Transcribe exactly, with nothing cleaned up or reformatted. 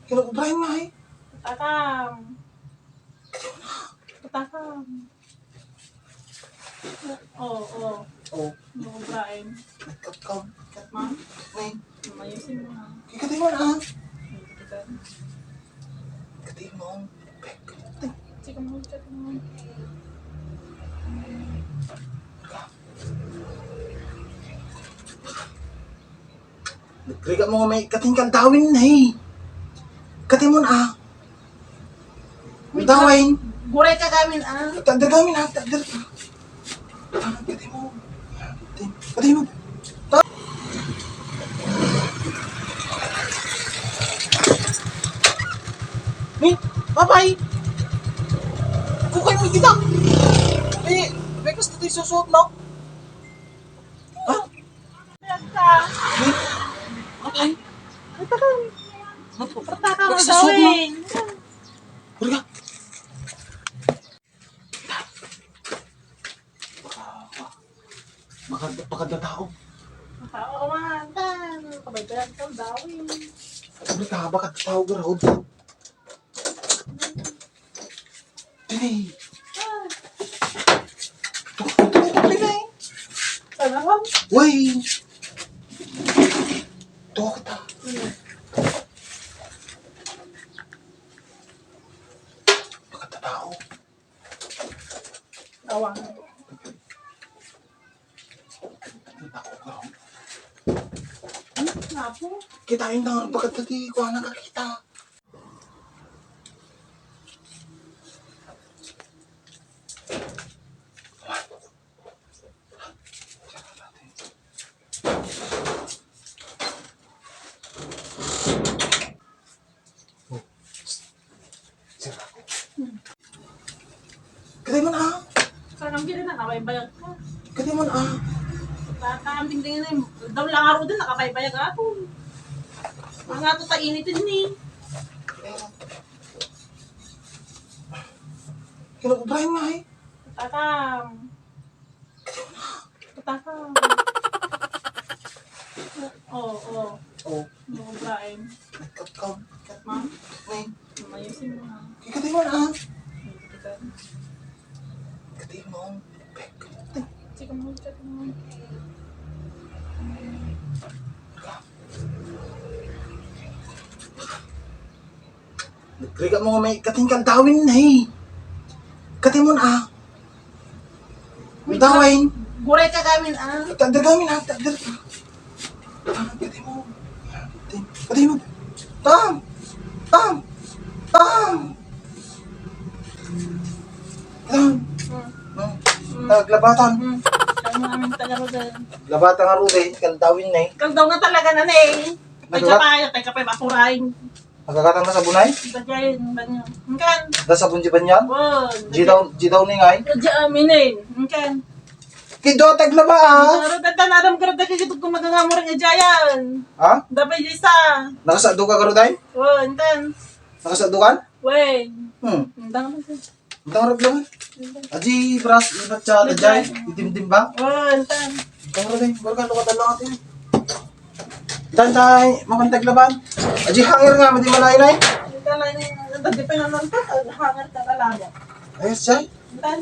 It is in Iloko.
Kina Brian nga, eh. Tatam. Tatam. Oh, oh. Oh. No, Brian. Nagkatkaw. Ma'am? Nay. Mayusin mo, ha? Kikati mo na. Kikati mo. Pek. Sige mo, chat mo. Nagrigat mo nga may katingkal dawin na, eh. Kati mo na, ah. Dawin. Guray ka gamin, ah. Takder gamin, ah. Takder ka. Ah, kati mo. Kati mo. Ta- Ni, babay. Kukay mo kita. Eh, may gusto tayo susuot, no? Ha? Ay, ay. Ay, takan. Ay, takan. Baka sa sunog. Hurga. Baka, baka, baka tao. Tao man, tan. Kabaybayan ka, dawin. Hurga, baka tao, garod. Dini. Tutok, tutok, tutok, dini. Ano? Uy. Tutok kita. Pagkatao. Tawag. Ano? Kita yung tangan pagkatati ko ang nakakita. Kadi man, ah. Sarang gini na, kabaybayag ka. Kadi man, ah. Baka ang dingdingin na yun. Daw lang aro din, nakabaybayag ako. Mga to ta init yun, eh. Kinakubrahin nga, eh. Tatam. Tatam. Oh, oh. Oh. Kinakubrahin. Kat, kat, kat, ma'am. Nay. Mayusin mo, ha? Kikati mo na. Kikati. Kati mo. Pek. Sige mo, chat mo. Ka. Nagrigat mo nga may katingkal dawin na, eh. Kati mo na, ah. Dawin. Guray ka gamin, ah. Takder gamin, ah. Takder ka. Ah, kati mo. Kati mo. Tam! Tam! Tam! Tam! Hmm. Hmm. Taglabatan. Hmm. Kaya mo namin taga-Rodan. Labatan nga, Rodan. Kaldawin na, eh. Kaldaw nga talaga na, eh. Ay, nagla- kapay, ay, kapay, bakurain. Nagkakatang na sabunay? Bagay, banyo. Engkan. Da sabun di banyan? Wen. Di daw, di daw ni ngay? Di amin eh. Engkan. Kido, taglaba, ah. Pero tatan, aram ka rin, taga kido kung magangamurang ajayan. Ha? Dapat isa. Nakasado ka, Garuday? Wen, tan. Nakasado ka? Wen. Hmm. Ang dami ko. Ang tarap lang. Aji, bras, ibat siya, aji, itimtim ba? Wen, tan. Ang tarap lang, barka, lukat lang atin. Tan, tay, makantag laban. Aji, hanger nga, madi malain ay. Ang kalay na yun, ang dati pa naman pa, hanger ka talaga. Ayos siya. Tan.